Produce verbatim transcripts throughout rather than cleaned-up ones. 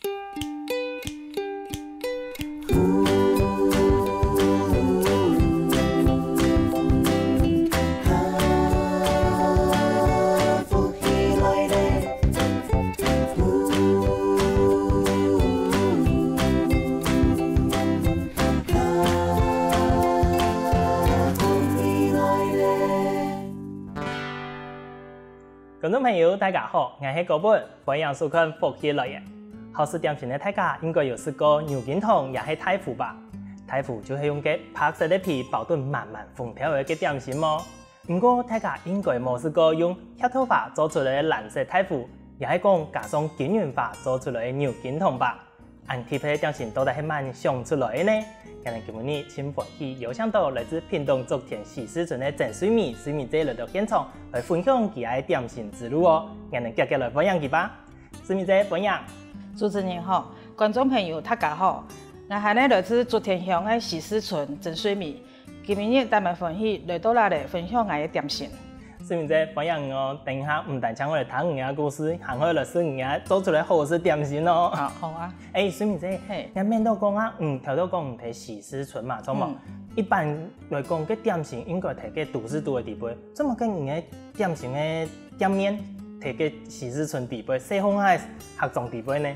觀眾朋友，大家好，𠊎係高本，歡迎收看《福氣來了》。好食點心个大家應該有食過牛筋糖也係大福吧？大福就係用該白色个皮包等滿滿紅豆仔个點心哦。毋過大家應該無食過用核桃花做出來个藍色大福，也係講加上金銀花做出來个牛筋糖吧？ 恁特別个點心到底係麼人想出來个呢？𠊎等今晡日盡歡喜邀請到來自屏東竹田喜事村个曾瑞美，瑞美姐來到現場，來分享佢个點心之路哦。𠊎等遽遽來歡迎佢吧。瑞美姐，歡迎。主持人好，觀眾朋友大家好，𠊎係來自竹田鄉个喜事村曾瑞美。 今晡日當滿歡喜來到這裡分享𠊎个點心。瑞美姐，歡迎你哦！等一下毋單淨會來聽你个故事，還會來食你个做出來好食點心哦。啊，好啊。欸，瑞美姐，嘿。你面頭講啊，嗯，頭頭講你在喜事村嘛，著無？嗯。一般來講，該點心應該在該都市肚个地方，做麼个你个點心个店面在該喜事村地方，細巷仔客庄地方呢？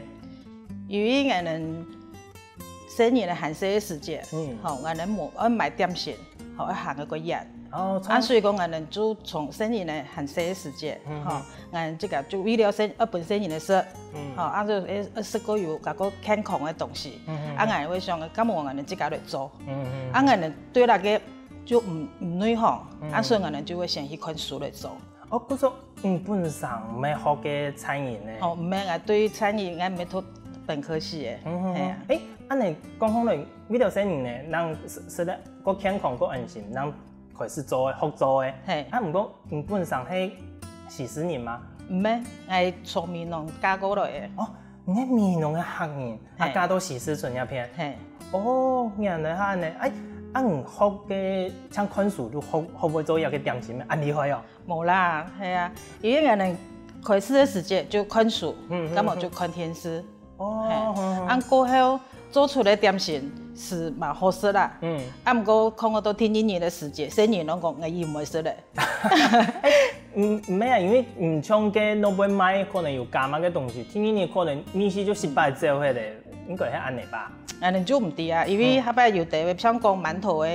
因為𠊎等 細人仔還細个時節，嗯。吼，𠊎等無愛買點心，吼，愛行个較遠。哦，啊，所以講𠊎等就從細人仔還細个時節，嗯哼。吼，𠊎等自家就為了細，愛分細人仔食，嗯。吼，啊，就愛，愛食較有，較較健康个東西。嗯哼。啊，𠊎等會想，敢無𠊎等自家來做。嗯哼。啊，𠊎等對該个就毋，毋內行，嗯。啊，所以𠊎等就會先去看書來做。 哦，故所你本身毋係學該餐飲呢？哦，毋係，𠊎對餐飲𠊎毋係讀本科系个。嗯哼。係啊。欸，恁呢講起來，為了細人仔，人食，食得較健康、較安心，人開始做个，學做个。係。啊，毋過你本身係喜事人嗎？毋係，𠊎從美濃嫁過來个。哦，你係美濃个客人，啊，係。嫁到喜事村這片。係。哦，原來係恁呢。欸，啊，你學个像看書就學，學會做這个點心个，恁厲害哦。 無啦，係啊，因為𠊎等開始个時節就看書，嗯，嗯，敢無就看電視。哦，係，嗯，嗯。啊，過後做出來點心係蠻好食啦。嗯。啊，毋過看到第二日个時節，細人攏講𠊎已毋會食了。欸，毋，毋係啊，因為毋像該外背賣可能有加麼个東西，第二日可能味緒就失敗走忒了，應該係恁呢吧？𠊎等就毋知啊，因為，嗯。後擺有兜像講饅頭个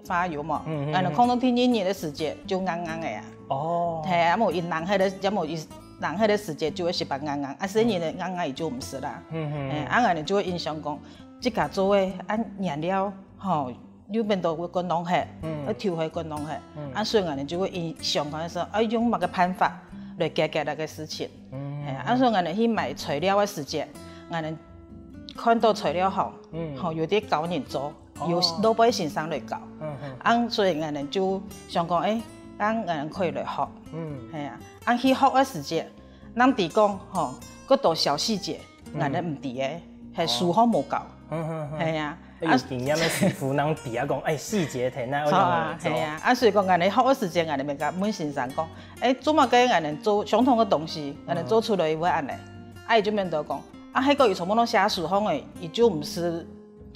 花有無？嗯，嗯，𠊎等看到第二日个時節就硬硬个啊。哦。係啊，無佢冷忒个，也無佢冷忒个時節就會失敗硬硬，啊，細人仔硬硬佢就毋食啦。嗯，嗯，嗯。係，啊，𠊎等就會印象講，自家做个，啊，原料，吼，又變到會過浪忒，嗯。會丟忒過浪忒。嗯。啊，所以𠊎等就會印象講說，啊，用麼个辦法來解決這个事情。嗯。係啊，啊，所以𠊎等去買材料个時節，𠊎等看到材料行，嗯。吼，有兜教人做， 有，哦。外背先生來教。嗯，嗯。啊，所以𠊎等就想講，欸，啊，𠊎等可以來學。嗯。係啊，啊，去學个時節，人知講，吼，較多小細節，嗯。𠊎等毋知个，係，哦。書上無教。嗯，嗯，嗯。係啊，啊，有經驗个師傅，人知啊講，欸，細節在哪，愛仰般來做。係啊，啊，所以講，𠊎等學个時節，𠊎等愛問先生講，欸，做麼个𠊎等做相同个東西，𠊎等做出來會恁呢？嗯。啊，佢就面對講，啊，該个佢全部攏寫書上个，佢就毋係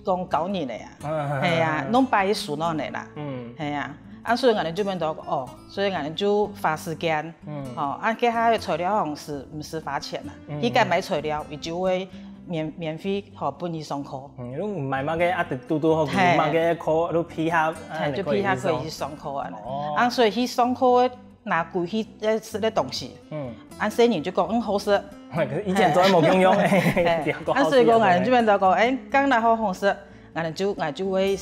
講教人个啊。嗯。係啊，攏擺書上个啦。嗯。係啊，啊，所以𠊎等就變到，哦，所以𠊎等就花時間，嗯。吼，啊，該下个材料好像係毋使花錢啦，嗯。去該買材料，佢就會免，免費，吼，分你上課。嗯，你毋買麼个啊，堵堵好，係。買个課，你配合，啊，係，就配合可以去上課啊。哦。啊，所以去上課个 拿歸去，呃，食个東西。嗯。啊，細人就講，嗯，好食。可是以前做無共樣，嘿，嘿，嘿，啊，所以講，𠊎等就變到講，欸，講若好好食，𠊎等就，𠊎就會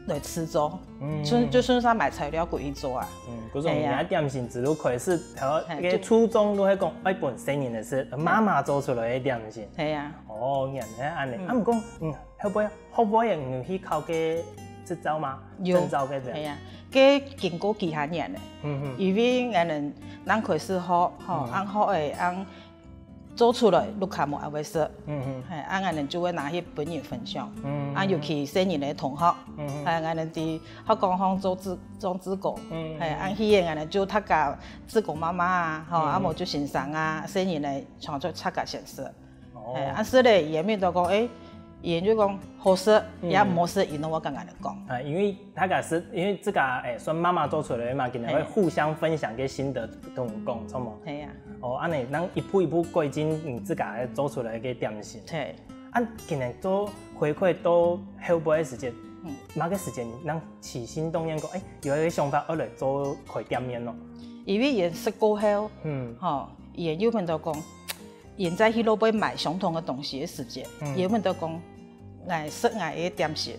來試做。嗯。順，就順續買材料歸去做啊。嗯，故所，係啊。你个點心之路開始，然後，嘿，該初衷都係講，愛分細人仔食，媽媽做出來个點心。係啊。哦，原來恁呢。嗯。啊，毋過，嗯， 後背，後背你有去考該執照嗎？有。證照該个。係啊，該經過幾下年了。嗯哼。因為𠊎等正開始學，吼，嗯。恁學个，恁做出來，屋下無恁會食。嗯哼。係，啊，𠊎等就會拿去分人分享。嗯哼。啊，尤其細人个同學，嗯哼。係，𠊎等在學校項做志，做志工，嗯哼。係，恁去个𠊎等就大家志工媽媽啊，吼，嗯哼。啊，無就先生啊，細人个，全部大家先食。 哦，哦。係，啊食了，佢也無講，欸，佢就講好食，嗯。也毋好食，佢攏會跟𠊎兜講。啊，因為大家係，因為這個，欸，算媽媽做出來个嘛，可能會互相分享个心得同講，著無？係啊。哦，恁樣，咱一步一步改進你自家做出來个點心。係。啊，今日做回饋到後背个時節，嗯。麼个時節，咱起心動念講，欸，有一個想法，愛來做開店面咯。因為佢食過後，嗯。吼，佢又問到講， 佢再去外背買相同个東西个時節，嗯。佢問到講，𠊎食𠊎个點心，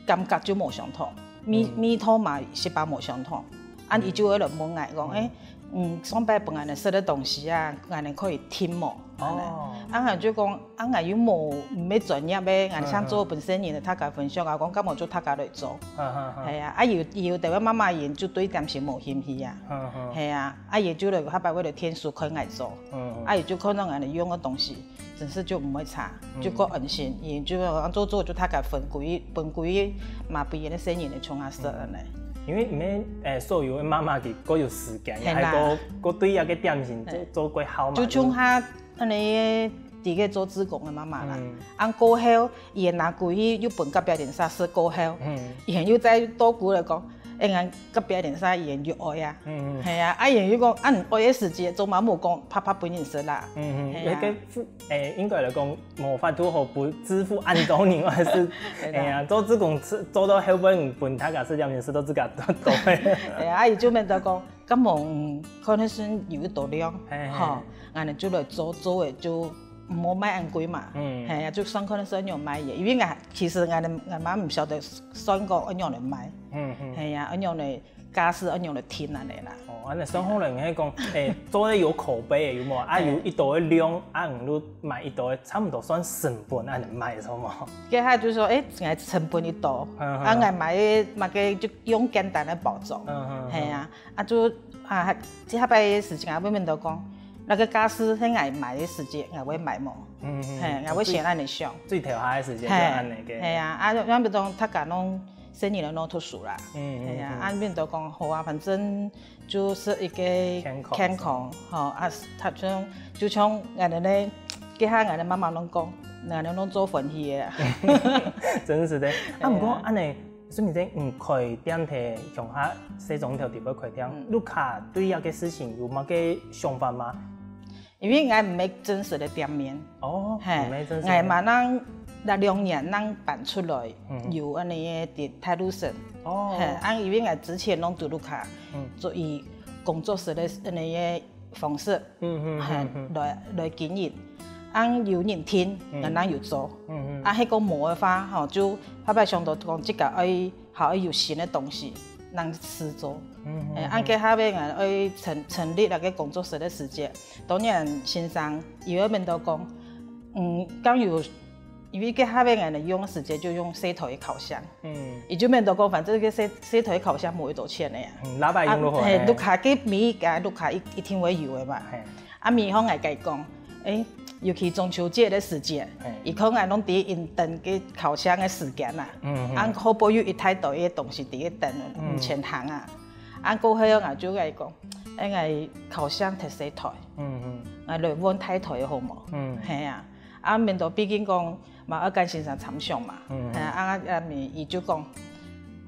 感覺就無相同，味，嗯。味道嘛，食法無相同。啊，嗯。佢就會來問𠊎講，嗯。欸，嗯，上擺分𠊎兜食个東西啊，𠊎兜可以訂無？哦。啊，𠊎就講，啊，𠊎又無，毋係專業个，𠊎想做分細人仔大家分享啊，講敢無就大家來做。嗯，嗯，嗯。係啊，啊，有，有兜个媽媽佢就對點心無興趣啊。嗯，嗯。係啊，啊，佢就來下擺為了天數看𠊎做。 嗯，嗯。啊，佢就看到𠊎兜用个東西，真實就毋會差，嗯。就較安心。佢就講做做就大家分歸，分歸嘛，分佢个細人仔共下食恁樣。因為毋係，欸，所有个媽媽佢各有時間，係啦。還各，各對這個點心做，係。做較好嘛。就像佢恁樣，在該做志工个媽媽啦。嗯。啊，過後，佢个拿歸去又分隔壁鄰舍食過後，嗯。佢又再倒過來講， 欸，𠊎隔壁鄰舍佢又愛啊。嗯，嗯。係啊，啊，佢又講，啊，你愛个時節，做麼無講，拍拍分人食啦。嗯，嗯。係啊。該個父，欸，應該來講，無法度好分支付恁多人，還係，係啦。哎呀，做志工做，做到後尾，分大家食點心，食到自家多多。係啊，啊，佢就問到講，敢無，嗯，可能係有一道量，嘿，嘿。吼，𠊎兜就來做，做个就毋好賣恁貴嘛。嗯。係啊，就算可能係恁樣賣个，因為𠊎，其實𠊎兜，𠊎嘛毋曉得算講恁樣來賣。嗯，嗯。係啊，恁樣來 價數愛仰般來定恁樣啦。哦，恁樣算好了，你係講，欸，做得有口碑的，有無？啊，嘿。有一道个量，啊，你就賣一道个，差不多算成本恁樣賣，著無？該下就說，欸，𠊎成本一道，嗯，嗯。啊，𠊎賣个，賣个就用簡單个包裝，嗯，嗯，嗯。係啊，啊就，啊，這下擺个時間啊，慢慢都講，該個價數係𠊎賣个時節，𠊎會賣無？嗯，嗯。嘿，𠊎會先恁樣想。最，最頭下个時間就恁樣个。嘿，係啊，啊，要不然大家攏 細人仔攏讀書啦。嗯，嗯，係啊，嗯。啊，變到講好啊，反正就係一個健康，健康，吼，啊，佢像，就像𠊎兜呢，該下𠊎兜媽媽攏講，𠊎兜攏做歡喜个啊。真是的。啊，係啊。毋過恁樣，所以你這，嗯，開店在鄉下細庄頭地方開店，嗯。屋下對這個事情有麼个想法嗎？ 因為𠊎毋係正式个店面。哦，嘿，毋係正式个。𠊎嘛正這兩年正搬出來，嗯。有恁樣个在大路城。哦。嘿，啊，因為𠊎之前攏在屋下，嗯。做以工作室个恁樣个方式，嗯，嗯，嘿，嗯，嗯。來，來經營。啊，有人訂，嗯。𠊎正有做。嗯，嗯。啊，係講無个話，吼，就後擺想到講自家愛 還愛有新个東西，正試做。嗯，嗯，欸，嗯。啊，該下尾𠊎愛成，成立該個工作室个時節，當然先生佢會問到講，嗯，敢有，因為該下尾𠊎用个時節就用細台个烤箱。嗯。佢就問到講，反正該細，細台个烤箱無幾多錢个呀。嗯，喇叭用就好。啊，嘿，嘿。屋下个每一家屋下一，一定會有个嘛。嘿。 啊，每當𠊎該講，欸，尤其中秋節个時節，嘿。佢看𠊎攏在該等該烤箱个時間啊，嗯，嗯。啊，後背有一大堆个東西在該等，嗯。毋曾行啊。啊，過後𠊎就該講，欸，𠊎烤箱忒細台，嗯，嗯。𠊎來換大台个好無？嗯。係啊，啊，免得畢竟講嘛愛跟先生參詳嘛。嗯，嗯。係啊，啊，啊，佢就講，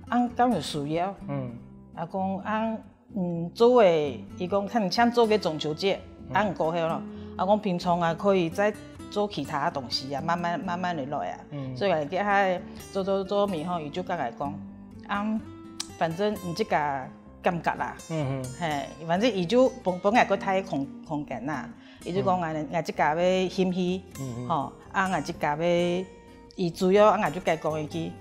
啊，敢有需要？嗯。啊，講，啊， 嗯，做个，佢講看像做个中秋節，嗯。啊，毋過後咯，啊，講平常啊，可以再做其他東西啊，慢慢，慢慢仔來啊。嗯。所以啊，該下做，做，做面吼，佢就跟𠊎講，啊，反正你自家感覺啦。嗯，嗯。嘿，反正佢就分，分𠊎較大个空，空間啦。佢就講，嗯。𠊎，𠊎自家个興趣，嗯，嗯。吼，啊，𠊎自家个 佢主要啊，𠊎就該講一句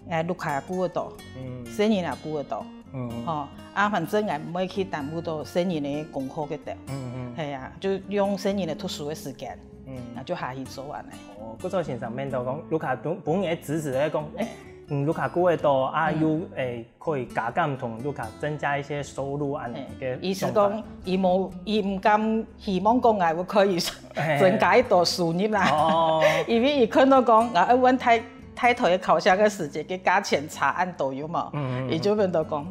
，𠊎屋下顧得到，嗯。細人也顧得到，嗯。吼，啊，反正𠊎毋會去耽誤到細人个功課該兜。嗯，嗯。係啊，就用細人个讀書个時間，嗯。啊，就下去做恁樣。哦，故所先生面頭講，屋下本，本來支持个講，欸，嗯，屋下顧得到啊，嗯。又，欸， 可以加減同屋下增加一些收入恁樣个想法。嘿，意思講，佢無，佢毋敢希望講𠊎會可以嘿。增加一道收入啦。哦。因為佢看到講，𠊎愛換大，大台个烤箱个時節，个價錢差恁多有無？嗯，嗯，嗯。佢就變到講，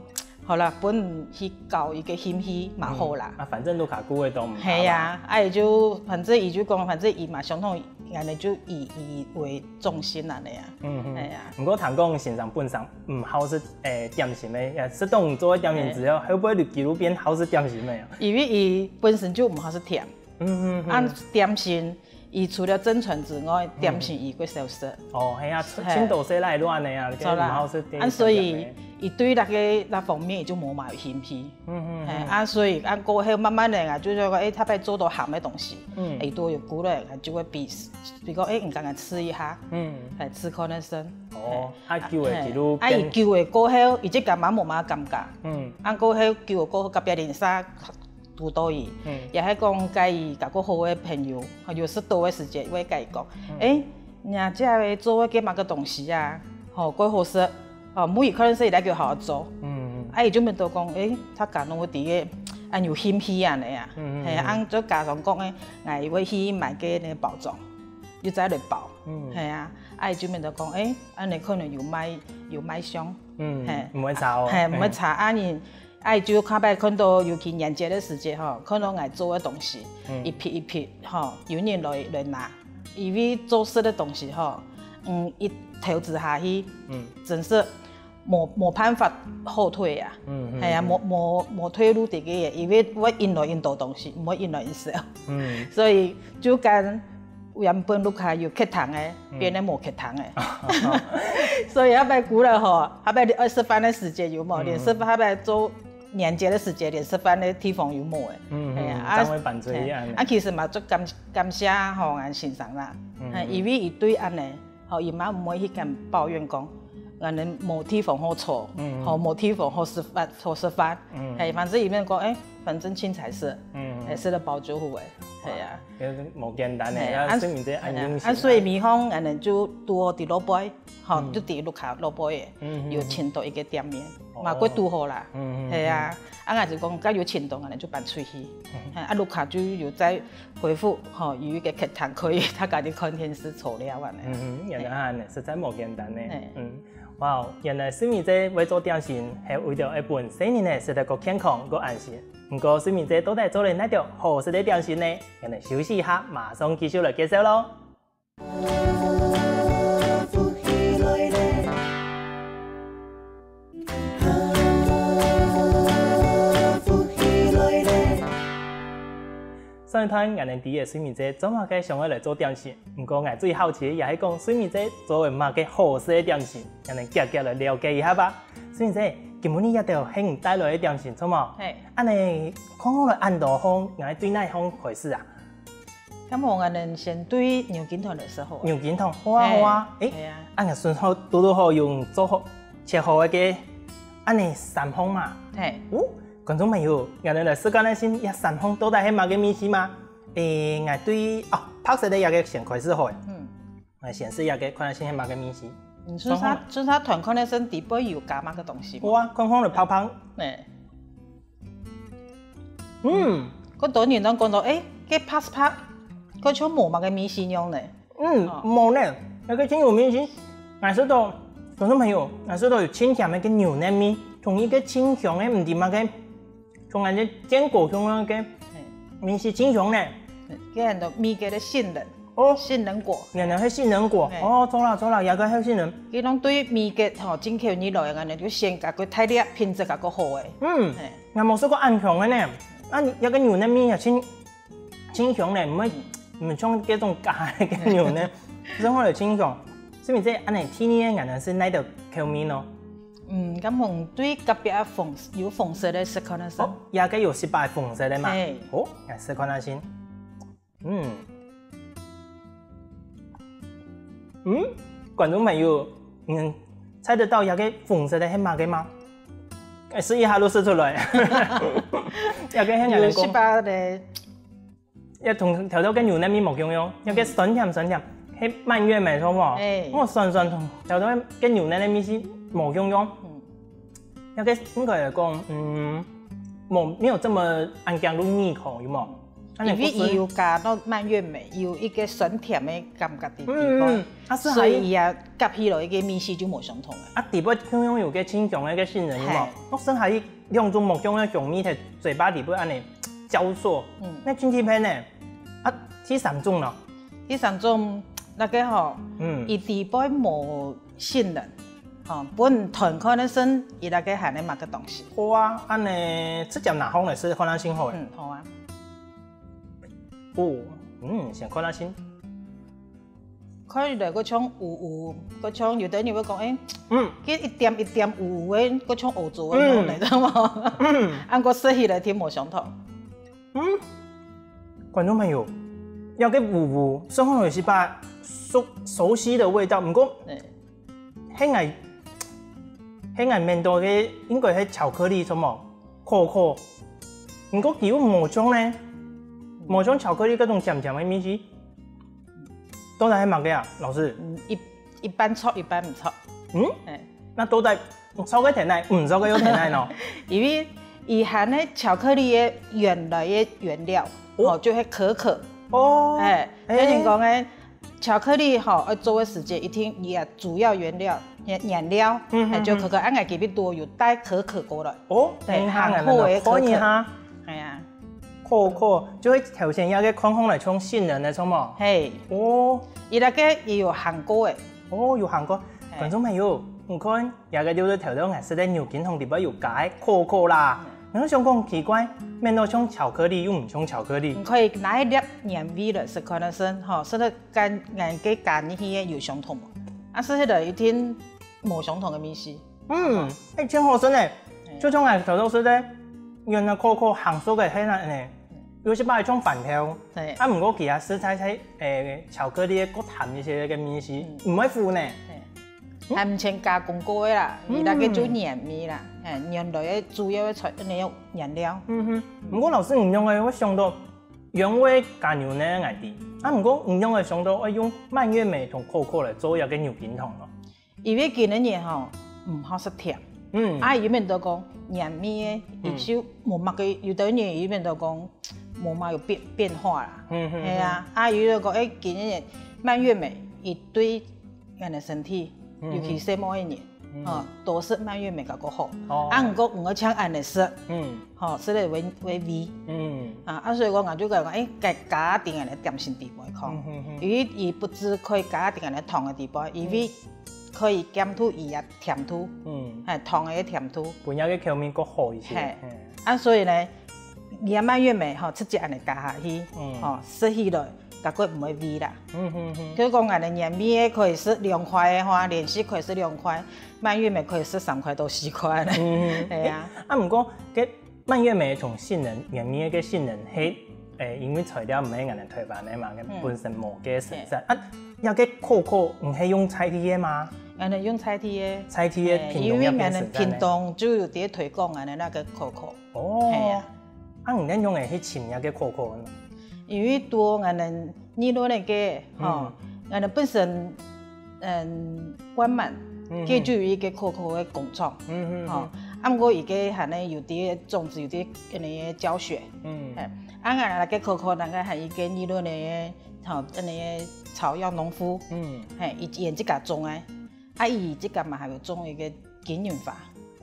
好啦，分你去搞一個興趣嘛好啦。嗯，啊，反正屋下顧得到毋怕啦。係啊，啊，佢就，反正佢就講，反正佢嘛相同，𠊎等就以佢為中心恁樣啊。嗯嗯。哎呀。毋過聽講先生本身毋好食，誒，點心个，也食當多个點心之後，會毋會就一路變好食點心个啊？因為佢本身就毋好食甜。嗯嗯嗯。啊，點心，佢除了正餐之外，點心佢會少食。哦，係啊，嘿。盡多細粒卵个啊，做啦。毋好食甜啊，所以佢對那個那方面就無麼有興趣。嗯嗯嗯。嘿，啊，所以啊，過後慢慢个啊，就係講，誒，佢愛做到鹹个東西，嗯。誒，多有鼓勵，就會比，比如講，誒，你剛剛試一下，嗯。誒，試看看先。哦，啊，久了一路啊，變佢久了過後，佢自家嘛無麼感覺。嗯。啊，過後久了過後，隔壁鄰舍堵到佢，嗯。也係講佮佢較過好个朋友，有食到个時節，會佮佢講，嗯。誒，你這位做个麼个東西啊，吼，蓋好食。 哦，每一款係來叫好好做。嗯嗯。啊，佢就問到講，誒，大家攏會知个，啊，有興趣恁樣啊。嗯嗯。嘿，啊，就加上講，誒，𠊎會去買个那個包裝，又再來包。嗯。嘿啊，啊，佢就問到講，誒，恁樣可能有賣，有賣相。嗯，嘿，毋會差哦。嘿，毋會差。啊，你，啊，佢就較擺看到，尤其年節个時節吼，看到𠊎做个東西，嗯。一批一批吼，有人來，來拿。 因為做食个東西吼，嗯，一投資下去，嗯。真係無，無辦法後退啊。嗯嗯。係啊，無，無，無退路个个，因為會引來引多東西，毋會引來引少。嗯。所以就跟原本屋下有客廳个，嗯。變成無客廳个。所以後擺久了吼，後擺愛食飯个時節有無？嗯。連食飯，後擺做 年節个時節，連食飯个地方又無个。嗯，嘿啊，嗯，正會搬出去恁樣。啊，其實嘛，足感，感謝吼，𠊎先生啦。嗯，嗯。因為佢對恁樣，吼，佢嘛毋會去敢抱怨講，𠊎等無地方好坐，嗯，嗯。吼，無地方好食飯，好食飯。嗯。嘿，反正佢面講，誒，反正凊彩食，嗯，嗯。嘿，食得飽就好个，嘿啊。就是無簡單个，嘿，啊，啊，所以這恁用心啊。啊，所以每逢𠊎等就拄好佇路背， 吼，嗯。就佇路口路背个，嗯，嗯，有尋到一個店面，哦。嘛，過拄好啦，嗯，嗯，係啊，啊，𠊎就講，該有尋到，𠊎就搬出去，嗯。啊，路口就有再恢復，吼，有一個客廳可以大家去看電視坐尞恁樣。嗯，嗯，原來恁樣，實在無簡單呢。嘿。嗯，哇，原來水美姐會做點心，係為著愛分細人仔食得較健康、較安心。毋過水美姐到底做了哪兜好食个點心呢？𠊎等休息一下，馬上繼續來介紹囉。 上一段，𠊎等知个水美姐做麼个想愛來做點心，毋過𠊎最好奇个也係講水美姐做个麼个好食个點心，𠊎等遽遽來了解一下吧。水美姐，今晡日這兜係你帶來个點心，著無？嘿。恁樣，看好來恁多項，𠊎對哪項開始啊？ 該無，𠊎等先對牛筋團來食好啊。牛筋團，好啊，嘿，好啊。誒，嘿啊。恁樣順好，堵堵好用做好，切好个，恁樣三項嘛。嘿。哦，觀眾朋友，𠊎等來試看下先，這三項到底係麼个味緒嘛？誒，𠊎對，哦，白色个這個先開始好了。嗯。𠊎先試這個，看下先係麼个味緒。嗯，順續，順續團看下先底背有加麼个東西無？好啊，看看就白白。嘿。 嗯。過多人攏講到，誒，該白白，該像無麼个味緒樣呢。嗯，哦。無呢，該個真有味緒。𠊎食到，觀眾朋友，𠊎食到有清甜个牛奶味，同一個清香个，毋知麼个，像𠊎个堅果香个味緒清香呢。嘿。該很多味覺个杏仁。 哦。杏仁果。原來係杏仁果。嘿。哦，著啦，著啦，這個係杏仁。佢攏對美國吼，進口入來个呢，就先加个大粒，品質加个好个。嗯，嘿。𠊎無食過恁香个呢。啊，這個牛奶味也真，真香呢，毋會，嗯。毋像該種假个牛奶，真好个清香。所以這恁樣，第二个𠊎等係哪兜口味呢？嗯，該𠊎對隔壁紅，有紅色个食看下先。哦，這個有食飽紅色个嘛？嘿。哦，來食看下先。 嗯。嗯，觀眾朋友，你們猜得到這個紅色个係麼个嗎？誒，試一下就試出來。這個係𠊎等講，有食飽个。這同頭頭个牛奶味無共樣，這個酸甜酸甜，係蔓越莓，著無？誒。哦，酸酸甜，頭頭个牛奶个味緒無共樣。嗯。 應該，應該來講，嗯，無，沒有這麼恁驚入耳口，有無？因為佢有加到蔓越莓，有一個酸甜个感覺在裡背，嗯，嗯，嗯。啊，係，所以佢也合起來，一個味緒就無相同了。啊，底背共樣有個清香个一個杏仁，有無？嘿。我食下去兩種無共樣个香味在嘴巴底背恁樣交錯，嗯。該真特別呢。啊，第三種呢？第三種，該个吼，嗯。佢底背無杏仁，吼，分你斷開个時，佢該个還係麼个東西。好啊，恁呢直接拿上來試看下先好了。嗯，好啊。哦，嗯，先看下先。看起來个像烏烏，个像有个人會講，欸，嗯。佢一點一點烏烏个，个像烏糟个樣，嗯。你知道嗎？嗯。啊，毋過食起來就無相同。 嗯，觀眾朋友，這个烏烏，雖然有一把熟熟悉的味道，毋過，對。係𠊎，係𠊎愐到个應該係巧克力，什麼可可。毋過佢又無像呢，無像巧克力該種甜甜个味緒。到底係麼个啊，老師？嗯，一一半著，一半毋著。嗯，欸。該到底 著个甜个，毋著个又甜个喏。因為佢含个巧克力个原來个原料，哦。哦，就係可可。哦，欸，欸。有人講个，巧克力吼，愛做个時節，一定佢个主要原料，原原料，嗯，欸，就可可，嗯，嗯。啊，𠊎這片都有帶可可過來。哦，對，嗯，含好个可可。看一下。係啊。可可，就係頭先該个看起來像杏仁个，著無？係。哦。佢該个也有含過个。哦，有含過。係。觀眾朋友，你看， 這个就係頭頭𠊎食个牛筋湯裡背有加个可可啦。嗯。𠊎想講奇怪，愐到像巧克力又毋像巧克力。你可以拿一粒原味來食看下先，吼，食个跟𠊎个加入去个有相同無？啊，食起來一定無相同个味緒。嗯，欸，真好食呢。嗯。就像𠊎頭頭食个，原來可可含熟个係恁呢，有一擺像番豆，對。啊，毋過佢个實在係，欸，巧克力个較淡一些个味緒，嗯。毋會苦呢。對。 嗯。還毋曾加工過个啦，嗯。佢該个就原味啦，嘿，原來个主要个材，該个原料。嗯哼。毋過老師，你仰會想到原味加牛奶个idea？啊，毋過你仰會想到愛用蔓越莓同可可來做這个牛筋湯呢？因為今个人吼，毋好食甜。嗯。啊，有面都講原味个，嗯。佢就無麼个，有个人有面都講無麼个變，變化啦。嗯哼。係啊，啊，有个講，欸，今个人蔓越莓，佢對 人个身體，嗯哼。尤其細妹个人，嗯。吼，多食蔓越莓較過好。哦。啊，毋過毋好像恁呢食，嗯。吼，食了會，會胃。嗯。啊，啊，所以講，𠊎就講，欸，該加點仔來點心裡背看。嗯哼哼。因為佢不止可以加點仔來糖个裡背，因為嗯。可以減度佢个甜度，嗯。嘿，糖个甜度。分佢个口味較好一些。嘿。嗯。啊，所以呢， 你个蔓越莓吼，直接恁呢加下去，嗯。吼，食起來，感覺毋會味啦。嗯哼哼。就是講，恁呢原味个可以食兩塊个話，連續可以食兩塊，蔓越莓可以食三塊到四塊呢。嗯哼。係啊。啊，毋過，該蔓越莓同杏仁，原味个杏仁，係，欸，因為材料毋係𠊎等臺灣个嘛，嗯。本身無个生產。嘿。啊，這个可可，毋係用在地个嗎？𠊎等用在地个。在地个屏東這片生產个。嘿，因為𠊎等屏東就有在推廣𠊎等該个可可。 哦。係啊。啊，你仰會去尋這个可可呢？因為在𠊎等二崙个，吼，嗯。𠊎等本身，嗯，關門，嗯哼。該就有一个可可个工廠，嗯哼哼。吼。啊，毋過佢个還呢有兜種子，有兜恁呢个教學，嗯。嘿。啊，𠊎等个可可，大概還有一个二崙个，吼，恁呢个草藥農夫，嗯。嘿，佢，佢自家種个。 啊，佢自家嘛還有種一个金銀花。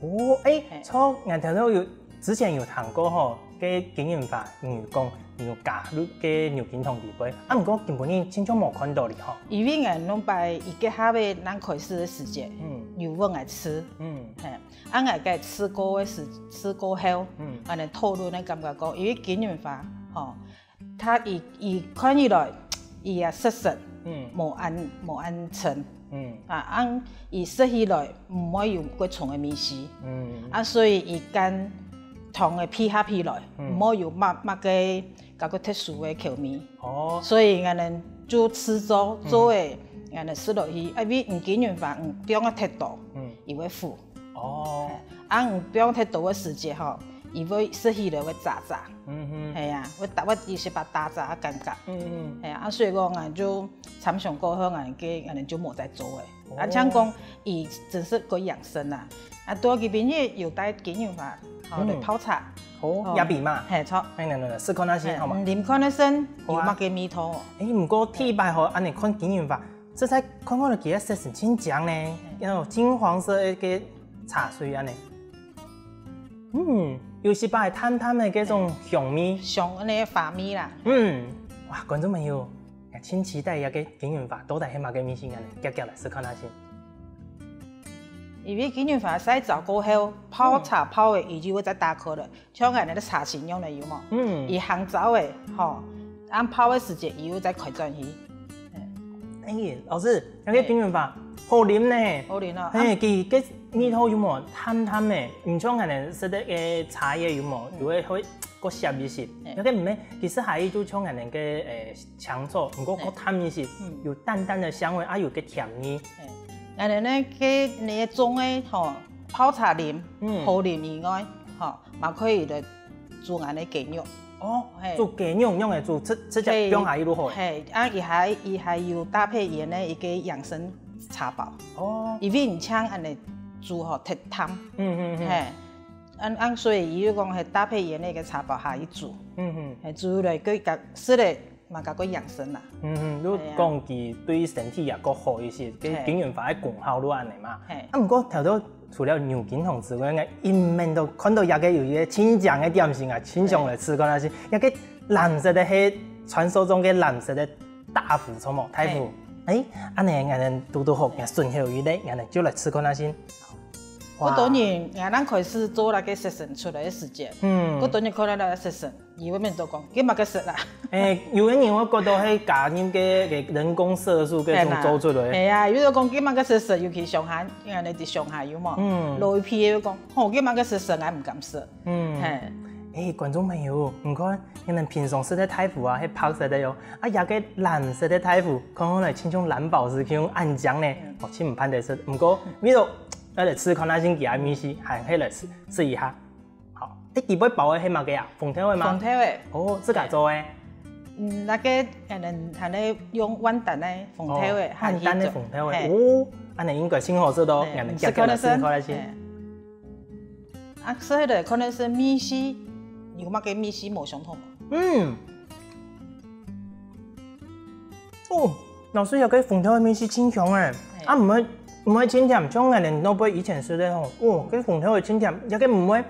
哦，欸，嘿。著，𠊎頭頭有，之前有聽過吼，該金銀花，你有講，你有加入該牛筋湯裡背。啊，毋過今晡日親像無看到哩吼。因為𠊎兩擺一个下午正開始个時節，嗯。有分𠊎試。嗯。嘿，啊，𠊎該試過个時，試過後，嗯。𠊎等討論个感覺講，因為金銀花，吼， 佢，佢，佢看起來，佢个色澤，嗯。無恁，無恁深。嗯。啊，恁佢食起來毋會有過重个味緒。嗯。啊，所以佢跟糖个配合起來，嗯。毋會有麼，麼个，該个特殊个口味。哦。所以𠊎等就試做，嗯。做个，𠊎等食落去，啊，因為金銀花，嗯，放个忒多，嗯。佢會苦。 哦。嘿，啊，你放忒多个時節吼，佢會食起來會渣渣。嗯哼。係啊，會打，會有一把渣渣个感覺。嗯嗯。係啊，啊，所以講，𠊎就參詳過後，𠊎个，𠊎就無再做个。哦。啊，像講，佢真係過養生啊。啊，到這片有帶金銀花，吼，嗯。來泡茶。哦，哦。也比嘛。嘿，著。哎，來來來，試看下先，嘿，好嗎？嗯，啉看下先，好啊。有麼个味道哦？哎，毋過第一擺吼，恁呢看金銀花， 實在看看就覺得色神清靚呢，嗯。有金黃色个茶水恁呢。嗯，有一把淡淡个這種香味。香，恁呢花味啦。嗯，哇，觀眾朋友，𠊎 盡期待這个金銀花到底係麼个味緒，恁呢，遽遽來試看下先。因為金銀花曬燥過後，泡茶泡个油就會再打開了，像恁呢个茶青樣个有無？嗯。佢烘燥个，吼，恁泡个時節佢又再開轉去。哎，老師，這个金銀花好啉呢。好啉哦。嘿，佢个味道有無？淡淡个，毋像恁呢食个个茶葉有無？有个會過澀一息。嘿。這个毋係，其實還有就像恁呢个，誒，青草，毋過過淡一息，嘿。嗯。有淡淡个香味，啊，有个甜味。嘿。恁呢呢，个你个種个吼，泡茶啉，嗯。好啉以外，吼，嘛可以來煮恁呢雞肉。哦，嘿。煮雞肉用个煮，直，直接放下去就好。嘿，啊，佢還，佢還有搭配佢个一个養生茶包。哦。因為你像恁呢煮吼，忒淡。嗯，嗯，嗯。嘿，恁，恁所以佢就講係搭配佢个茶包下去煮。嗯，嗯。嘿，煮落去佢食了嘛，較過養生啦。嗯，嗯，就講佢對身體也較好一息，嘿。金銀花个功效就恁呢嘛。嘿。啊，毋過頭頭 除了牛筋糖之外，𠊎一面都看到這个有一个盡靚个點心啊，盡想來試看下先。這个藍色个係傳說中个藍色个大福，著無？大福。嘿。哎，恁呢，𠊎等堵堵好，𠊎順口一个，𠊎等就來試看下先。哇。當然，𠊎等開始做該个色素出來个時節，嗯。當然看到該个色素， 佢會面都講，佢麼个色啊？誒，有个人會覺得係加入个，个人工色素个種做出來。係啊，有人講佢麼个色色，尤其上下，因為你在上下有無？嗯。老一輩又講，吼，佢麼个色色，𠊎毋敢食。嗯。嘿。誒，觀眾朋友，你看，你等平常食个大福啊，係白色个喲，啊，這个藍色个大福，看起來親像藍寶石，像恁靚呢，嗯。哦，真毋盼得食。毋過，味道，愛來試看下先，佢个味緒，還係來試，試一下。 好，誒，底背包个係麼个啊？紅豆个嗎？紅豆个。哦，自家做个。嗯，該个，可能還係用萬丹个紅豆个，哦，萬丹个紅豆个，嘿。哦，恁呢應該盡好食哦，嘿，𠊎等遽遽來試看下先。嘿。啊，食起來可能係味緒，有麼个味緒無相同無？嗯。 哦，老師，這个紅豆个味緒真香誒，嘿。啊，毋會，毋會真甜，像𠊎等老輩以前食个吼，哦，該紅豆个真甜，這个毋會，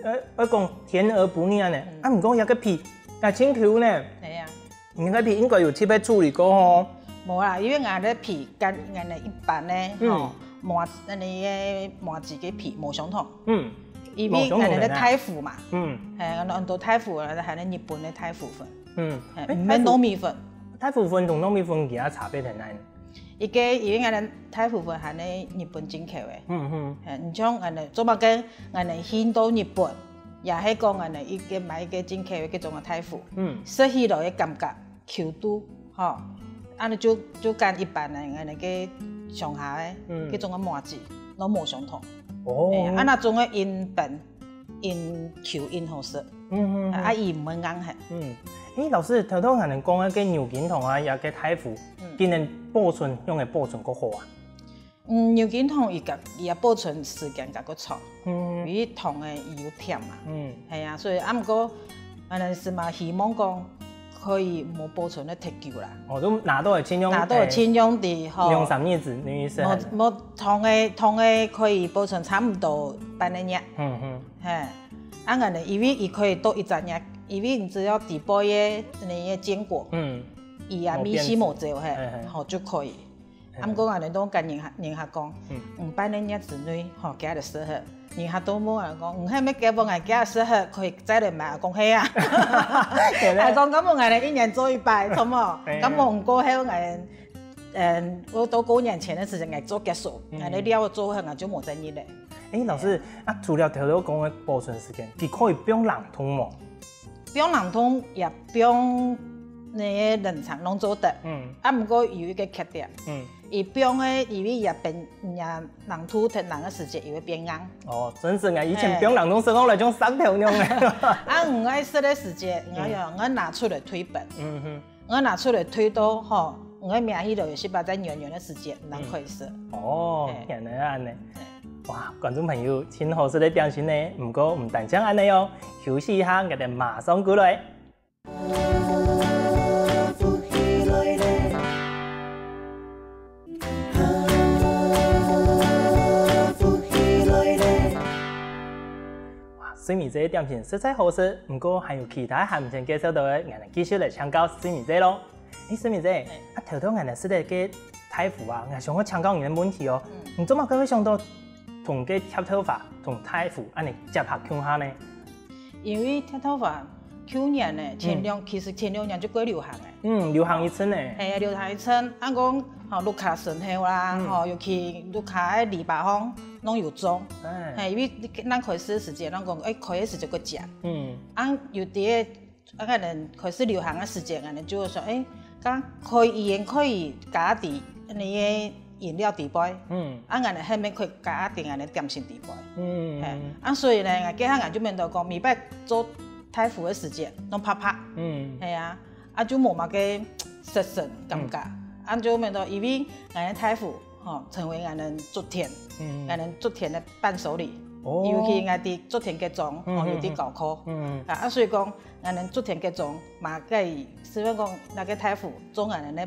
呃，愛講甜而不膩恁呢。嗯。啊，毋過這个皮，也真Q呢。係啊。你个皮應該有特別處理過吼。無啦，因為𠊎个皮跟𠊎个一般个，嗯。吼，麻，恁呢个麻糬个皮無相同。嗯。因為𠊎个大福嘛，無相同个。嗯。嘿，恁多大福，還有日本个大福粉。 嗯，嘿，毋係糯米粉。大福粉同糯米粉佢个差別在哪呢？一个因為𠊎等大福粉還係日本進口个。嗯，嗯。嘿，你像𠊎等做麼个𠊎等去到日本，也係講𠊎等一个買一个進口个這種个大福，嗯。食起來个感覺，Q度，吼，恁呢就，就跟一般个𠊎等个鄉下个，嗯。這種个麻糬，都無相同。哦。嘿，啊，該種个因本 因Q因好食，嗯，嗯，嗯。啊，佢毋會硬核。嗯。誒，老師，頭頭𠊎等講个牛筋糖啊，也个大福，嗯。佢等保存，仰般保存較好啊？嗯，牛筋糖佢个，佢个保存時間較過長，嗯。因為糖个佢有甜嘛。嗯。係啊，所以啊，毋過，𠊎等係嘛希望講，可以無保存得忒久啦。哦，就拿到个盡量，拿到个盡量个，吼。兩三日之內食完。無，無，糖个，糖个可以保存差毋多半個月。嗯，嗯。 嘿，啊，𠊎等因為佢可以到一隻月，因為你只要底背个你个堅果，嗯。佢啊，味緒無走，嘿，嘿，嘿。吼，就可以。嘿。啊，毋過𠊎等都跟人客，人客講，嗯。嗯，半個月之內，吼，佢就食好。人客都問𠊎講，嗯，係毋係結婚啊，佢就食好，可以再來買，講係啊。對，對。還講，敢無𠊎等一年做一擺，著無？對，對。敢無過後𠊎等，嗯，𠊎到過年前个時間，𠊎做結束，嗯。𠊎等料做好，𠊎就無再入咧。 誒，老師，啊，除了頭頭講个保存時間，佢可以放冷凍無？放冷凍也放該个冷藏攏做得。嗯。啊，毋過有一个缺點。嗯。佢放个，因為佢變，也冷凍忒冷个時節，佢會變硬。哦，真係啊，以前放冷凍時候來像石頭樣个。嘿。啊，毋愛食个時節，嗯。𠊎愛，𠊎愛拿出來退冰。嗯哼。 𠊎拿出來退到，吼，𠊎搣起來有時擺在軟軟个時節，正可以食。嗯。哦，嘿。原來恁呢。嘿。哇，觀眾朋友，真好食个點心呢，毋過毋單淨恁呢哦，休息一下，𠊎等馬上過來。 哇，水米姐个點心實在好食，毋過還有其他還毋曾介紹到个，𠊎等繼續來請教水米姐咯。誒，思明姐，啊，頭頭𠊎等食个該大福啊，𠊎想愛請教你个問題哦。你做麼个會想到同該貼豆花、同大福恁樣結合共下呢？因為貼豆花舊年呢，前兩其實前兩年就過流行个。嗯，流行一陣呢。係啊，流行一陣，啊講吼，屋下時候啦，吼，尤其屋下个籬笆項攏有種。係，因為咱開始个時節，咱講，誒，開个時節个節，嗯，啊有啲个，啊可能開始流行个時節，可能就會說，誒，講可以，可以加在你个飲料底背，嗯，啊，𠊎等後面可以加在𠊎等點心底背。嗯，係，啊，所以呢，𠊎該下𠊎就面對講，每擺做大福个時節，攏拍拍，嗯，係啊，啊就無麼个食神感覺，啊就面對，因為𠊎等大福吼，成為𠊎等竹田，嗯，𠊎等竹田个伴手禮，哦尤其𠊎在竹田該種，吼，嗯有在教課，嗯，啊，啊，所以講，𠊎等竹田該種嘛，該係講該个大福，做𠊎等个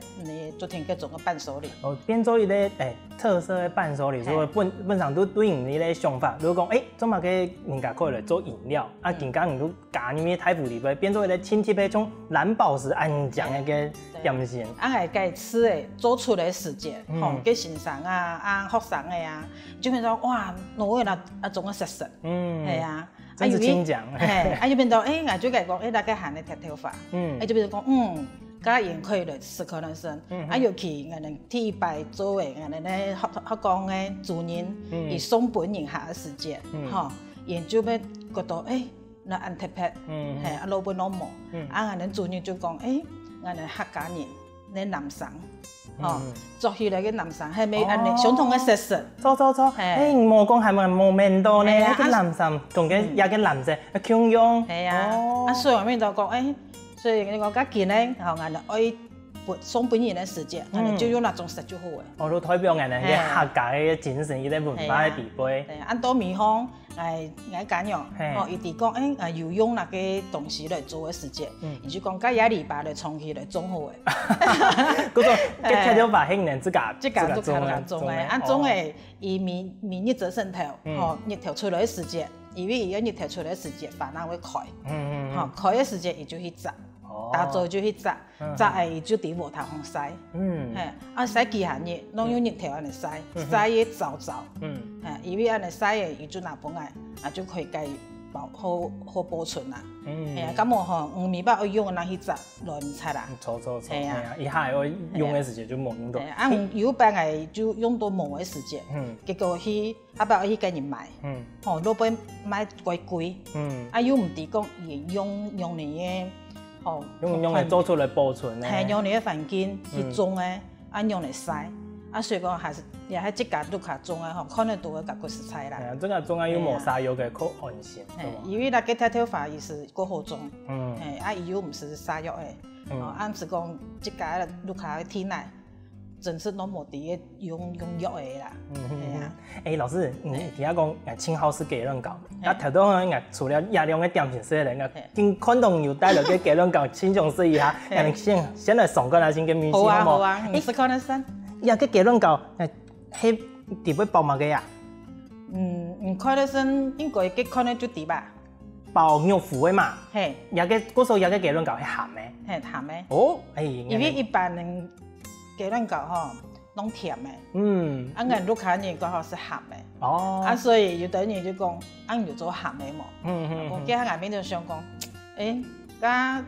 竹田該種个伴手禮。哦，變做一個誒特色个伴手禮，所以本本上都對應你个想法，如果講誒，做麼个人家可以來做飲料，啊，今家你都加入去大福裡背，變做一個親切个像藍寶石恁樣个點心。啊，𠊎該次誒做出來時節，吼，个先生啊，啊學生个啊，就變做哇，哪位啦啊，總个食食，嗯，係啊，真是親講。係，啊就變到誒，𠊎就該講，誒，大家喊个貼豆花，嗯誒，就變成講，嗯，加鹽可以來試看看先，啊尤其𠊎等第一擺做誒，𠊎等个學學講个主任，佢送分人客个時節，吼，佢就會覺得誒。 那恁特別，嗯係，啊，老本老母，啊，𠊎等主任就講，誒，𠊎等客家人，那男生，哦，嗯著起來个男生，係無恁樣相同个色色，著著著，係誒，無講還無無面到呢，係啊該个藍衫同个也个藍色，共樣。係啊，哦啊，所以𠊎面就講，誒，所以你講，該今日，吼，𠊎等愛分送分人个時節，𠊎等就用那種色就好誒。哦，都代表𠊎等个客家个精神，一個文化个底背。對，恁到尾吼，𠊎𠊎家娘，係吼，佢知講，誒，啊，有用那個東西來做个時節，佢就講，該這籬笆來長期來種好誒。故所，該貼豆花係你自家自家都自家種誒，啊，種誒，佢每每日折身頭，吼，日頭出來个時節，因為佢个日頭出來个時節，花正會開，嗯嗯吼，開个時節佢就去摘，哦打早就去摘，摘誒佢就在禾埕項曬。嗯嘿，啊，曬幾下日，攏用日頭恁樣曬，曬个燥燥。嗯嘿，因為恁樣曬个，佢就拿分𠊎，啊，就可以該保好好保存啦。嗯嘿啊，該無吼，嗯，尾巴愛用个拿去摘，亂摘啦。著著著，係啊係啊，一下愛用个時節就無用到。嘿，啊，有擺𠊎就用到無个時節，嗯結果去，後擺去跟人買，嗯吼，落尾賣貴貴，嗯，啊，又毋知講用用你个，吼，用用來做出來保存呢。嘿，用你个環境去種个，啊，用來曬，啊，所以講還是也係自家屋下種个吼，看得到个較實在啦。哎呀，這個種啊又無啥有个可安心，嘿對吧？因為那個大頭花伊是過好種，嗯嘿，啊，伊又毋是曬藥个，嗯哦，啊，毋是講自家屋下个地泥，真是攏無在用用藥个啦。嗯嗯嘿啊嗯。哎，老師，你今下講，哎，盡好食雞卵糕，嘿那頭先啊，除了這兩個點心食个，嘿今看到有帶了个雞卵糕，請講試一下，嘿哎，先先來上個來先个味緒，好啊好無？好啊，你試看看先。哎，這個雞卵糕，哎，係底背包麼个啊？嗯，你看得先，應該个看得就知吧？包玉芋个嘛。嘿，這個，故所這個雞卵糕係鹹个。嘿，鹹个。哦，哎，因為一般人雞卵糕吼，攏甜个。嗯，啊，𠊎屋下人剛好是鹹个，哦，啊，所以有的人就講，啊，你有做鹹个無？嗯嗯我今下面就想講，誒，該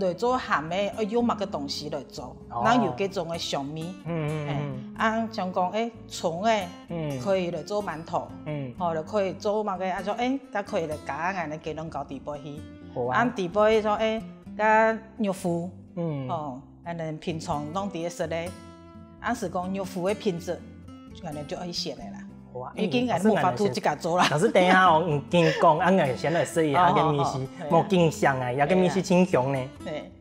來做鹹个，愛用麼个東西來做？哦那有各種个香味，嗯嗯誒，啊，像講，誒，蔥个，嗯可以來做饅頭，嗯吼，就可以做麼个，啊，說，誒，該可以來加𠊎个雞卵糕底背去，好啊啊，底背說，誒，該玉芋，嗯，哦，𠊎等平常攏在該食个，啊，係講玉芋个品質，𠊎等就愛選个啦。好啊，已經𠊎無法度自家做啦。老師，等一下哦，你緊講，啊，𠊎先來試一下該味緒好好好，無緊想啊，這個味緒真香呢。對，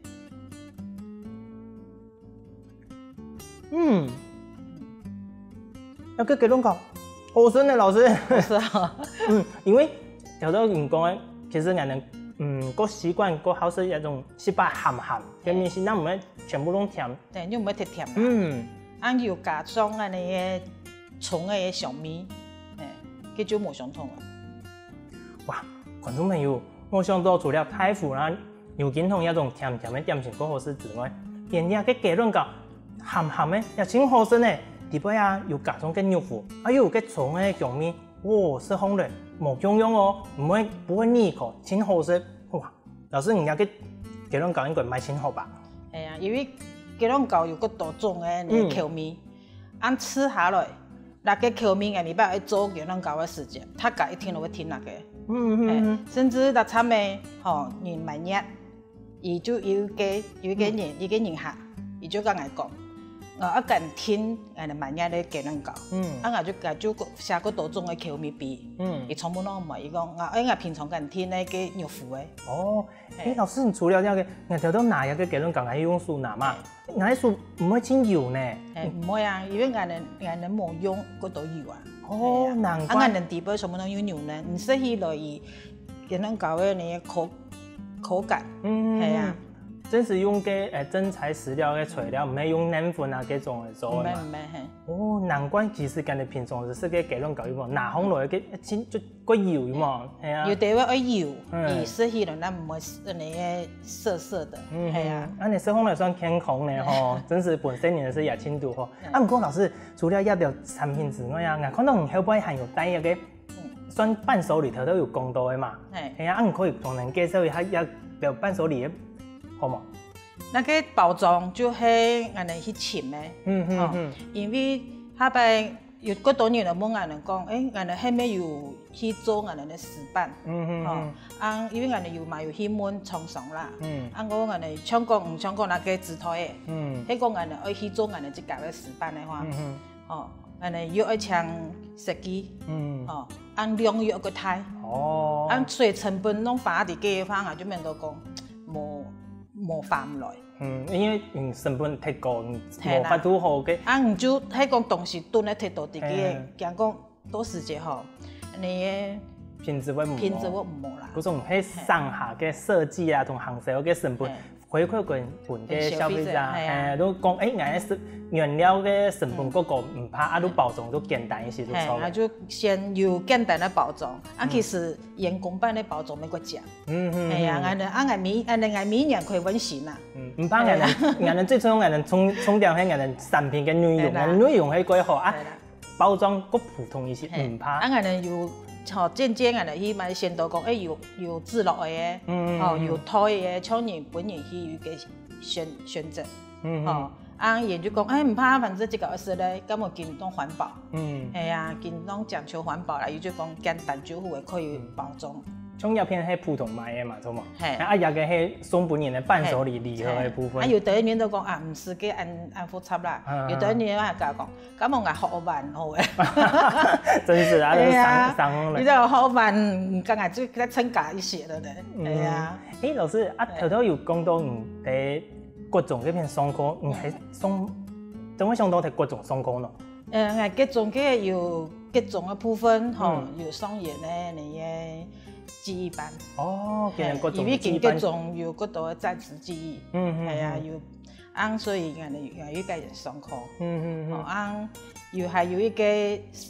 嗯，這個雞卵糕，好食呢，老師。是啊，嗯，因為頭先你講个，其實𠊎等，嗯，較習慣，較好食一種食飽鹹鹹，該味緒，那毋會全部攏甜。對，你毋會忒甜啦。嗯，啊，又加上𠊎等个蔥个香味，誒，佢就無相同了。哇，觀眾朋友，無想到除了大福啦、牛筋糖這種甜甜个點心較好食之外，連這个雞卵糕鹹鹹个，也真好食呢。裡背啊有加上个肉脯，啊又有个蔥个香味，哦，食起來無共樣哦，毋會，毋會膩口，真好食。哇，老師，你這个雞卵糕應該賣真好吧？係啊，因為雞卵糕有幾多種个口味，恁試下來，該个口味个，你捌愛做雞卵糕个時節，大家一定都會訂該个。嗯嗯嗯，甚至到後尾，吼，人滿月， 佢就有一个有一个人一个人客，佢就同𠊎講，呃，愛揀訂𠊎个滿月个雞卵糕，嗯，啊，𠊎就𠊎就寫幾多種个口味俾佢，嗯，佢全部攏買。佢講，啊，哎，𠊎平常揀訂該个肉脯个。哦，哎，老師，你除了這个，𠊎頭頭拿這个雞卵糕，𠊎用手拿嘛，𠊎手毋會真油呢？哎，毋會啊，因為𠊎个𠊎个無用幾多油啊。哦，難怪。啊，𠊎个底背全部攏有牛奶，你食起來佢雞卵糕个那个口口感。嗯，係啊，真係用个誒真材實料个材料，毋係用奶粉啊該種來做个嘛。毋係毋係，係。哦，難怪其實𠊎等平常時食个雞卵糕有無？拿紅來个真就過油有無？係啊，有个會愛油，嗯，佢食起來那毋會那个澀澀的，嗯，係啊。啊，你食紅來算健康呢吼，真係本身你是也清楚吼。啊，毋過老師，除了這條產品之外啊，𠊎看到你後背還有帶一个 算伴手禮頭頭有講到个嘛。係啊，啊，你可以同人介紹一下這个伴手禮个好無？那个包裝就係𠊎等去尋个，嗯嗯嗯，因為下擺有幾多人來問𠊎等講，誒，𠊎等係毋係有去做𠊎等个食伴？嗯嗯嗯，啊，因為𠊎等有嘛有去問廠商啦，嗯，啊，𠊎𠊎等像講像講那个紙袋个，嗯，係講𠊎等愛去做𠊎等自家个食伴个話，嗯嗯。 哦，恁呢又愛請設計，嗯，哦，恁量又愛過大，哦，恁所以成本攏花在該个方啊，就免得講無無花毋來。嗯，因為嗯成本忒高，無法度好个。啊，你就係講東西囤了忒多在該，驚講到時節吼，你个品質會毋好，品質會毋好啦。故所係上下个設計啊，同行銷个成本。 回饋分分个消費者，係啊，都講誒，𠊎个食原料个成本過高毋怕，啊，都包裝都簡單一些就錯了。啊，就先有簡單个包裝，啊，其實員工版个包裝乜過靚。嗯嗯，係啊，𠊎等啊，𠊎每𠊎等𠊎每年可以換新啊。嗯，毋怕，𠊎等𠊎等最重要，𠊎等重重點係𠊎等產品个內容，𠊎等內容係過好啊。 包裝過普通一些，毋怕。啊，𠊎等有，吼，漸漸𠊎等去買鮮到講，誒，有有紙落个，嗯，吼，有袋个，像人本人去有个選選擇，嗯，吼，啊，人就講，誒，毋怕，反正這个愛食咧，根本緊當環保，嗯，係啊，緊當講求環保啦，佢就講簡單就好个，可以包裝。 像這片係普通賣个嘛，著無？係。啊，這个係送分人个伴手禮禮盒个部分。啊，有个人都講啊，毋使个恁恁複雜啦。有个人還講，感覺𠊎好玩好誒。真是啊，係啊，你就好玩，剛才就再增加一些了咧。係啊。誒，老師啊，頭頭有講到你在國中這片上課，你還上，怎會想到在國中上課呢？ 呃，𠊎國中个有國中个部分吼，有上演个那个技藝班。哦，因為國中有國中有幾多个在職技藝，嗯嗯，係啊，有，啊，所以𠊎等𠊎有个人上課，嗯嗯嗯，啊，有還有一个，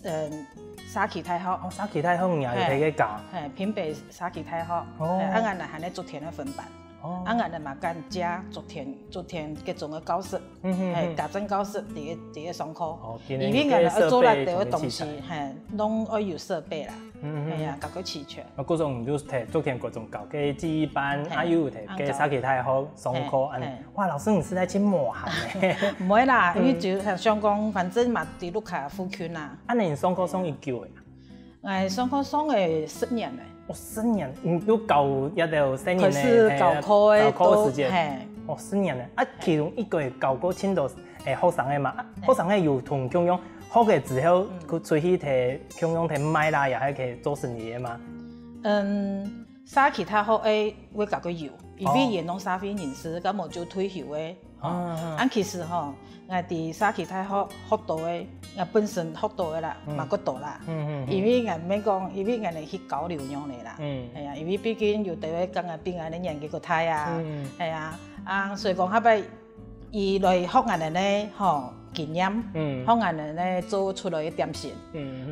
嗯，社區大學，哦，社區大學你也有在該教，係，屏北社區大學，哦，啊，𠊎等還在竹田个分班。 啊，𠊎等嘛敢借竹田竹田各種个教室，係家政教室，佇个佇个上課，因為𠊎等愛做來个東西，係，攏愛有設備啦，係啊，搞个齊全。啊，故所你就在竹田國中搞个技藝班，啊，又有在个社區大學上課，恁，哇，老師你實在真無閒呢。毋會啦，因為就想講，反正嘛，佇屋下附近啊。啊，你上課上幾久个？ 𠊎上課上个十年了。哦，十年，你有教這兜細人个，開始教課个，教課个時間，係。哦，十年了。啊，其中一个教過盡多，誒，學生个嘛，啊，學生个有同共樣學个之後，佢出去在共樣在賣啦，也還可以做生意个嘛。嗯，社區大學个會教个有，因為佢攏社會人士，該麼就退休个。 啊，啊，其實吼，𠊎佇社區大學學到个，𠊎本身學到个啦，嘛較多啦。因為𠊎毋免講，因為𠊎等去交流樣个啦。係啊，因為畢竟有个會講啊，比𠊎等年紀較大啊，係啊，啊，所以講後擺，佢來學𠊎等个吼經驗，學𠊎等个做出來个點心，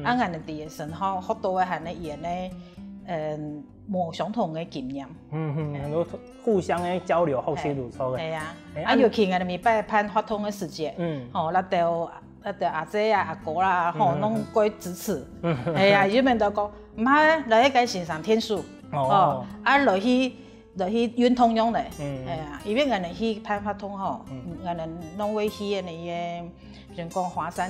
啊，𠊎等佇个身上學到个還个佢个，嗯，無相同个經驗。嗯嗯，很多互相个交流，學習如初个。係啊，啊，尤其𠊎等每擺辦活動个時節，嗯，吼，那兜那兜阿姐啊、阿哥啦，吼，攏過支持。係啊，佢等都講，毋怕，來去該先生𢯭手，哦，啊，來去來去運動用咧。係啊，因為𠊎等去辦活動吼，𠊎等攏會去个那個，比如講華山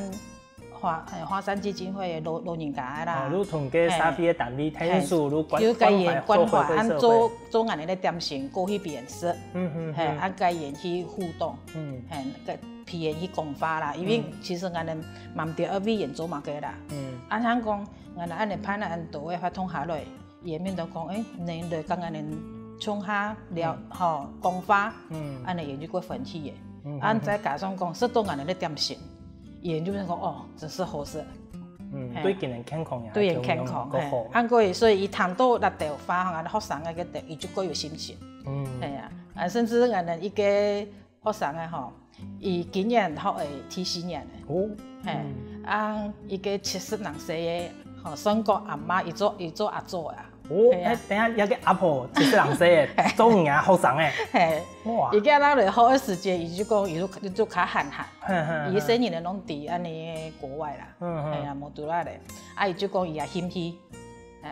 華，呃，華山基金會个老，老人家个啦。哦，你同該社會个單位𢯭手，你關，有个人關懷，關懷，啊，做，做恁樣个點心，過去分佢食。嗯嗯，係，啊，佮佢去互動，嗯，係，佮佢去講話啦，因為其實𠊎等毋知愛為佢做麼个啦。嗯，啊，像講，𠊎等恁樣辦恁多个活動下來， 佢等都講，欸，你來佮𠊎等共下聊，吼，講話，恁樣佢等就過歡喜个。啊，再加上講食著𠊎等个點心，佢等就講，哦，真係好食。嗯，對佢等健康也，對佢等健康，係。啊，過所以佢聽著這兜話，𠊎等學生个，佢就過有信心。嗯，係啊，啊，甚至𠊎等一個 學生个吼，佢今年學个第四年个。哦，係，啊，一個七十零歲个，吼，算講阿嬤，佢做，佢做阿祖啊。哦，係啊。欸，等下，這個阿婆七十零歲个，做你个學生个。係，哇，佢今日來學个時節，佢就講，佢就，佢就較閒閒，佢細人仔攏在恁樣國外啦，嗯嗯，係啊，無在這个，啊，佢就講佢也興趣。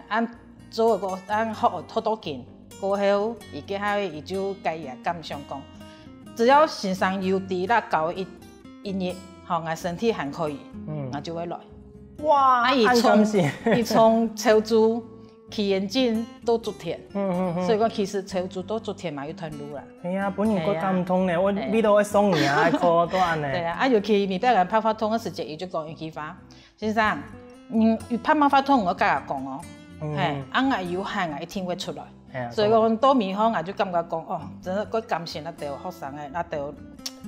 啊，做過，啊，學，學到緊，過後，佢這下佢就佮佢个感想講，只要先生有在這教一，一日，吼，𠊎身體還可以，𠊎就會來。哇，啊，佢從，恁感謝。佢從潮州去眼鏡到竹田，所以講其實潮州到竹田嘛有段路啦。係啊，分人過感動呢，𠊎為著愛送你啊，還過到恁樣。對啊，啊，尤其每擺𠊎辦活動个時節，佢就講一句話， 先生，你有辦法同𠊎家講哦，係，啊，𠊎有閒𠊎一定會出來。係啊，所以講到尾吼，𠊎就感覺講，哦，真係過感謝該兜學生个，該兜，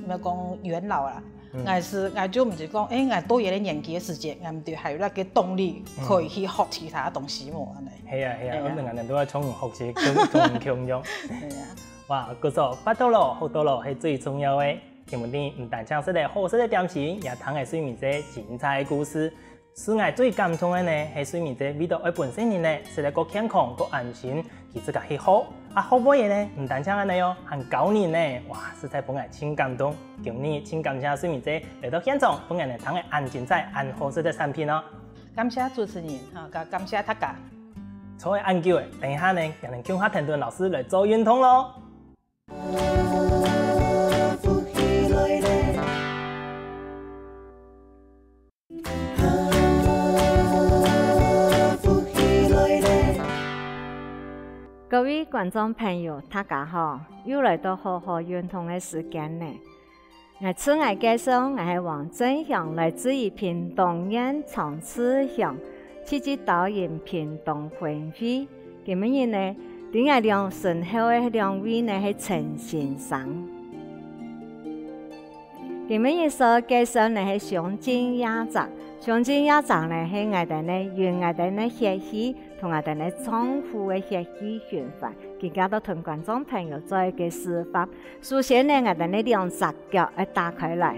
毋好講元老啦。𠊎係，𠊎就毋係講，欸，𠊎到這個年紀个時節，𠊎毋知還有該個動力可以去學其他東西無，恁樣。係啊係啊，𠊎等都愛從學習，從，從共樣。係啊。哇，毋錯，發到咯，學到咯，係最重要个。 今晡日毋單淨食著好食个點心，也聽著水明姐精彩个故事。使𠊎最感動个呢，係水明姐為著愛分細人仔食著過健康、過安心，佢自家去學。啊，學會个呢，毋單淨恁樣哦，還教人呢，哇，實在分𠊎盡感動。今日盡感謝水明姐來到現場，分𠊎等聽著恁精彩、恁好食个產品哦。感謝主持人，哈，感，感謝大家。坐了恁久了，等一下呢，𠊎等共下跈等老師來做運動咯。 各位觀眾朋友，大家好！又來到好好運動个時間呢。 𠊎自𠊎介紹，𠊎係黃振祥，來自於屏東縣長治鄉，直接導引屏東分會。今晡日呢，在𠊎兩身後个兩位呢係陳先生。今晡日所介紹呢係胸襟壓掌，胸襟壓掌呢係𠊎兜呢用𠊎兜呢血氣同𠊎兜呢臟腑个血氣循環，今下就同觀眾朋友做一個示範。 首先呢，𠊎兜呢兩隻腳愛打開來。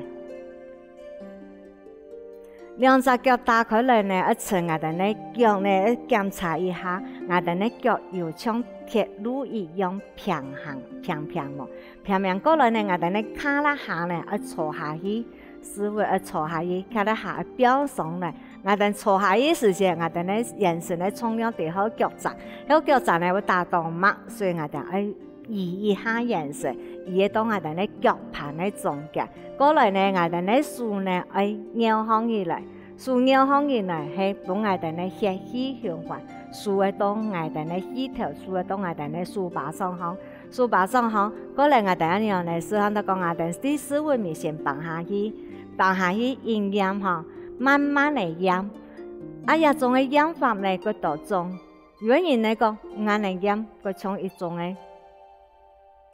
兩隻腳打開來呢，愛伸𠊎兜呢腳呢愛檢查一下，𠊎兜呢腳有像鐵路一樣平衡，平平無？平平過來呢，𠊎兜呢胯這下呢愛坐下去，屎朏愛坐下去，胯這下愛放鬆來。𠊎兜坐下去時節，𠊎兜呢圓身个重量在好腳踭，好腳踭呢會打到脈，所以𠊎兜愛 移一下圓身，移到𠊎兜呢腳盤个中間。過來呢，𠊎兜呢手呢愛繞項起來，手繞項起來係分𠊎兜呢血氣循環，手愛到𠊎兜呢膝頭，手愛到𠊎兜呢手巴掌項，手巴掌項。過來𠊎兜恁樣呢，試看到講𠊎兜屎朏愛先放下去，放下去，用掞吼，慢慢仔掞。啊，這種个掞法呢，幾多種。 有个人呢講，𠊎恁樣掞，該像一種个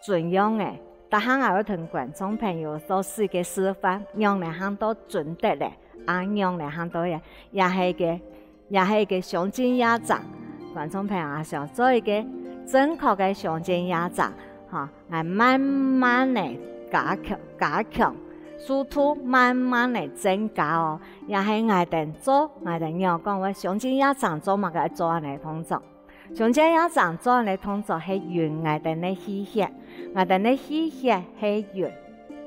準樣仔。逐下𠊎會同觀眾朋友做四個示範，仰仔行到準得咧，啊，仰仔行到也，也係一個，也係一個胸襟壓掌。觀眾朋友啊，想做一個正確个胸襟壓掌，吼， 𠊎慢慢仔加強，加強，速度慢慢仔增加哦。也係𠊎兜做，𠊎兜仰講，𠊎胸襟壓掌做麼个愛做恁樣个動作。像這樣正做个動作係勻𠊎兜个氣血，𠊎兜个氣血係勻。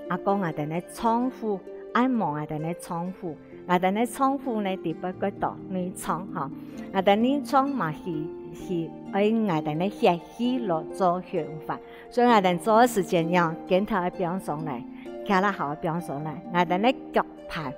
啊，過𠊎兜个臟腑，按摩𠊎兜个臟腑，𠊎兜个臟腑呢，裡背个到內臟吼，𠊎兜內臟嘛係，係愛𠊎兜个血氣來做循環。所以𠊎兜做个時間樣，肩頭愛放鬆來，胯下愛放鬆來，𠊎兜个腳盤、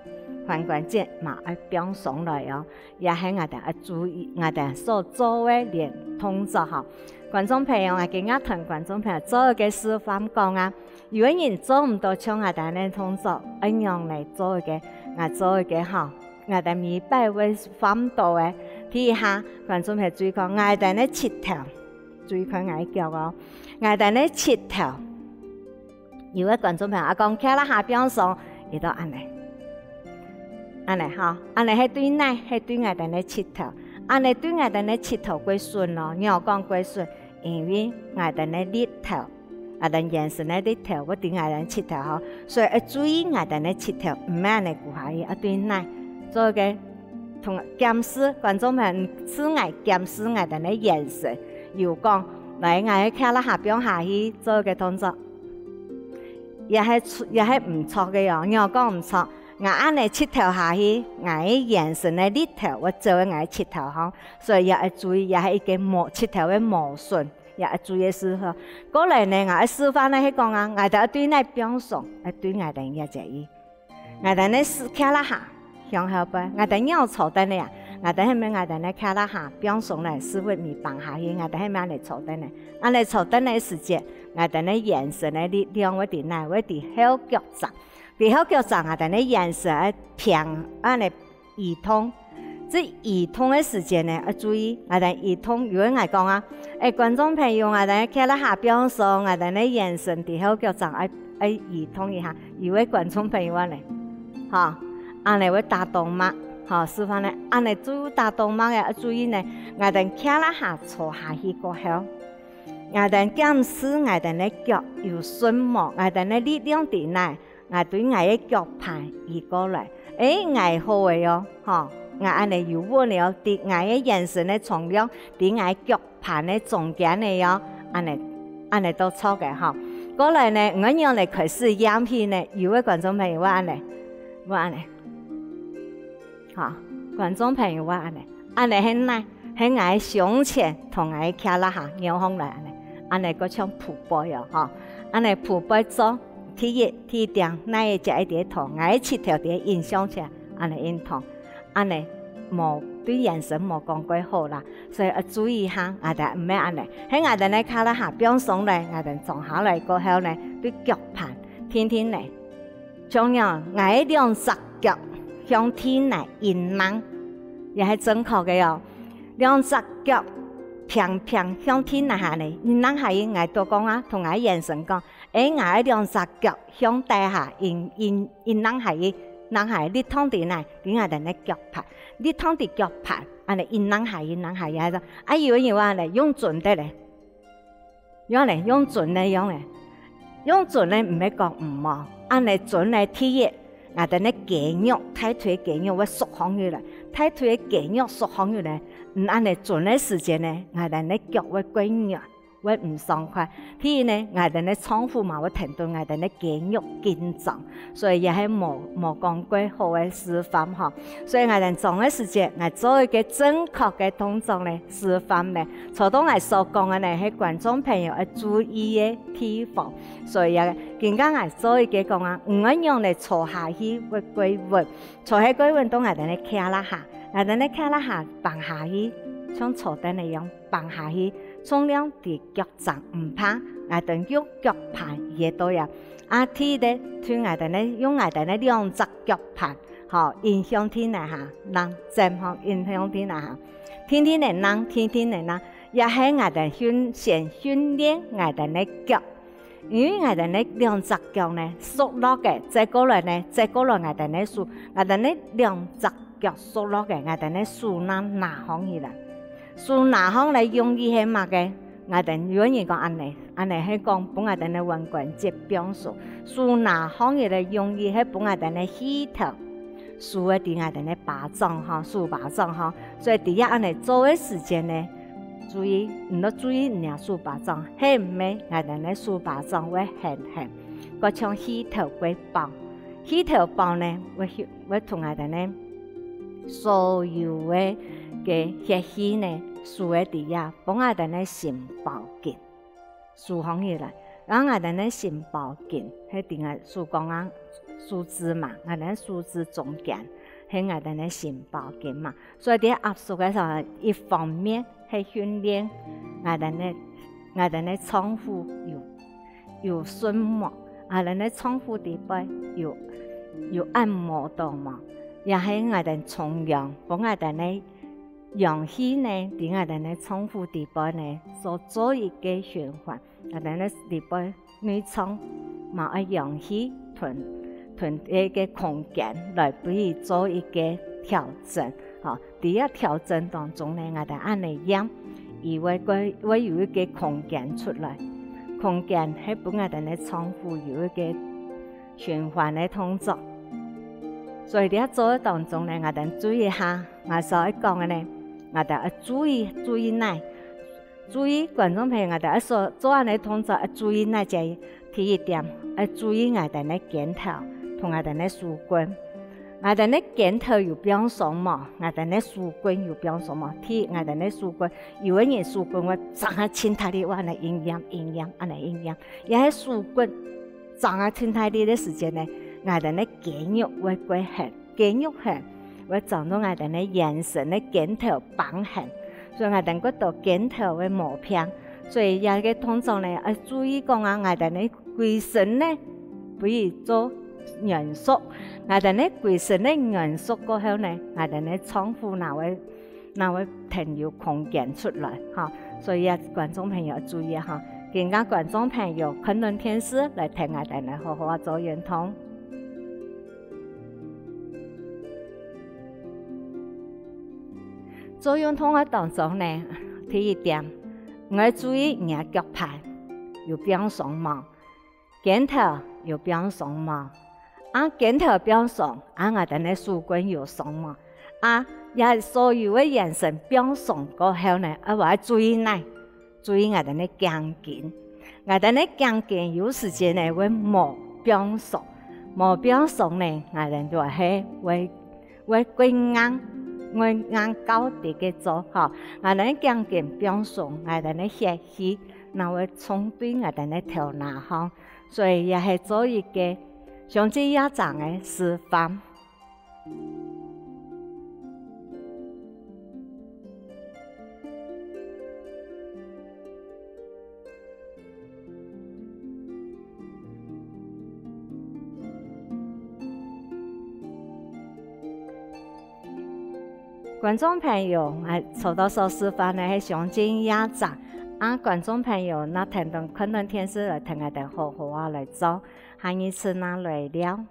髖關節嘛愛放鬆來哦。 也係𠊎兜愛注意，𠊎兜所做个連動作吼。觀眾朋友啊，今日同觀眾朋友做一個示範講啊，有个人做毋到像𠊎兜恁樣動作，恁樣來做一個，𠊎做一個吼，𠊎兜每擺會犯到个。第一下，觀眾朋友注意看，𠊎兜个膝頭，注意看𠊎个腳哦，𠊎兜个膝頭。 有个觀眾朋友啊講，胯下放鬆，佢就恁呢，恁呢吼，恁呢係對哪？係對𠊎兜个膝頭，恁呢對𠊎兜个膝頭過順咯。仰講過順？因為𠊎兜个力頭，𠊎兜圓身个力頭，會對𠊎兜膝頭吼，所以愛注意𠊎兜个膝頭，毋係恁呢跍下去，愛對哪？做一個同檢視，觀眾朋友，自家檢視𠊎兜个圓身，有講，來，𠊎个胯下放下去，做一個動作。 也係著，也係毋著个哦，仰講毋著？𠊎恁呢膝頭下去，𠊎个圓身个力頭會走个𠊎个膝頭項，所以也愛注意，也係一個磨，膝頭个磨損，也愛注意个事吼。過來呢，𠊎个示範呢係講啊，𠊎兜愛對哪放鬆，愛對𠊎兜个這隻位。𠊎兜呢係胯下，向後背，𠊎兜仰坐等个啊，𠊎兜係毋係𠊎兜呢胯下放鬆來，屎朏尾放下去，𠊎兜係毋係恁呢坐等个？恁呢坐等个時節，𠊎兜呢圓身个力量會在哪？會在後腳胛。 在後腳胛𠊎兜呢圓身愛平，恁呢移動。這移動个時節呢，愛注意，𠊎兜移動，有个𠊎講啊，欸，觀眾朋友，𠊎兜胯下放鬆，𠊎兜呢圓身在後腳胛愛，愛移動一下，有个觀眾朋友恁呢，吼，恁呢會打到脈，吼，示範呢，恁呢就打到脈个，愛注意呢，𠊎兜胯下坐下去過後，𠊎兜檢視𠊎兜个腳有順無，𠊎兜个力量在哪？ 𠊎對𠊎个腳盤移過來，欸，𠊎好个喲，吼，𠊎恁呢有穩个喲，在𠊎个圓身个重量，在𠊎腳盤个中間个喲，恁呢，恁呢就著个吼。過來呢，𠊎仰仔開始仰起呢，有个觀眾朋友會恁呢，會恁呢，吼，觀眾朋友會恁呢，恁呢係哪？係𠊎个胸前同𠊎个胯下仰項來恁呢，恁呢較像匍匐哦，吼，恁呢匍匐做。 第一，第一點，哪會這一點痛，𠊎个膝頭在影響著，恁呢影痛，恁呢無對圓身無講過好啦，所以愛注意下，𠊎兜毋係恁呢，係𠊎兜呢胯下放鬆咧，𠊎兜坐下來過後呢，對腳盤，定定呢，像樣，𠊎个兩隻腳向地泥恁硬，也係正確个哦，兩隻腳平平向地泥下呢，恁硬下去，𠊎都講啊，同𠊎个圓身講， 欸，𠊎个兩隻腳向底下，恁，恁，恁硬下去，硬下去，力量在哪？在𠊎兜个腳盤，力量在腳盤，恁呢恁硬下去，硬下去，啊，有个人話呢，用準个咧，用咧，用準个，用咧，用準个毋係講毋好，恁呢準个第一，𠊎兜个肌肉，大腿个肌肉會縮䟘起來，大腿个肌肉縮䟘起來，嗯，恁呢準个時節呢，𠊎兜个腳會過軟。 會毋爽快。第二呢，𠊎兜个臟腑嘛會跈等𠊎兜个肌肉緊張，所以也係無，無講過好个示範吼。所以𠊎兜做个時節，𠊎做一個正確个動作呢，示範呢，做到𠊎所講个呢，係觀眾朋友愛注意个地方。所以啊，今下𠊎做一個講啊，毋愛仰仔坐下去會過穩，坐下過穩到𠊎兜个胯下，𠊎兜个胯下放下去，像坐凳个樣。 放下去，重量在腳踭毋怕，𠊎兜用腳盤移到呀。啊，第一个，對𠊎兜个，用𠊎兜个兩隻腳盤，吼，影響地泥下，讓正吼，影響地泥下。定定个讓，定定个讓，也係𠊎兜訓，先訓練𠊎兜个腳。因為𠊎兜个兩隻腳呢，熟絡个，再過來呢，再過來𠊎兜个手，𠊎兜个兩隻 腳熟絡个，𠊎兜个手拿，拿䟘起來。手拿䟘來用意係麼个？𠊎兜有个人講恁呢，恁呢係講分𠊎兜个腕關節放鬆。手拿䟘起來用意係分𠊎兜个氣頭，手愛在𠊎兜个巴掌吼，手巴掌吼。所以在這恁呢做个時間呢，注意，你愛注意你个手巴掌，係毋係𠊎兜个手巴掌會絚絚，過像氣頭過飽。氣頭飽呢，會去，會同𠊎兜个所有个，个血氣呢，收个底下，分𠊎兜个心包緊，收䟘起來。然後𠊎兜个心包緊，係頂个手講啊，手指嘛，𠊎兜个手指中間，係𠊎兜个心包緊嘛。 所以在壓縮个時候，一方面係訓練𠊎兜个，𠊎兜个臟腑有，有順無，𠊎兜个臟腑裡背有，有按摩到無，也係𠊎兜充氧，分𠊎兜个氧氣呢，在𠊎兜个臟腑裡背呢，所做一個循環，𠊎兜个裡背 內臟嘛愛氧氣同，同該个空間來分佢做一個調整，吼。在這調整當中呢，𠊎兜恁呢仰，佢會，會，會有一個空間出來，空間係分𠊎兜个臟腑有一個循環个動作。所以在這做个當中呢，𠊎兜注意一下，𠊎所愛講个呢，𠊎兜愛注意，注意哪？ 注意，觀眾朋友，𠊎兜愛所做恁呢動作，愛注意哪隻？第一點，愛注意𠊎兜个肩頭同𠊎兜个手骨。𠊎兜个肩頭有放鬆無？𠊎兜个手骨有放鬆無？第一，𠊎兜个手骨，有个人手骨會掌啊盡大力，會恁呢硬仰、硬仰、恁呢硬仰，也係手骨掌啊盡大力个時節呢，𠊎兜个肌肉會過絚。 肌肉絚，會掌到𠊎兜个圓身个肩頭繃絚，所以𠊎兜骨頭肩頭會無平。所以這個動作呢，愛注意講啊，𠊎兜个歸身呢，分佢做軟縮。𠊎兜个歸身个軟縮過後呢，𠊎兜个臟腑哪會，哪會騰有空間出來，吼。所以啊，觀眾朋友注意哈，今下觀眾朋友看等電視來聽𠊎兜呢，好好啊做運動。 做運動个當中呢，第一點，你愛注意你个腳盤有放鬆無？肩頭有放鬆無？啊，肩頭放鬆，啊，𠊎兜个手骨有鬆無？啊，這所有个圓身放鬆過後呢，啊，還愛注意哪？ 注意𠊎兜个頸根。𠊎兜个頸根有時節呢會無放鬆，無放鬆呢，𠊎兜就係會，會過硬，會硬到底个做吼。𠊎兜个頸根放鬆，𠊎兜个血氣，哪會衝對𠊎兜个頭那項。所以也係做一個上肢壓脹个示範。 觀眾朋友，𠊎頭到所示範个係上肢壓脹，啊，觀眾朋友，若聽到看到電視來聽𠊎兜好好啊來做，下一次啊來尞。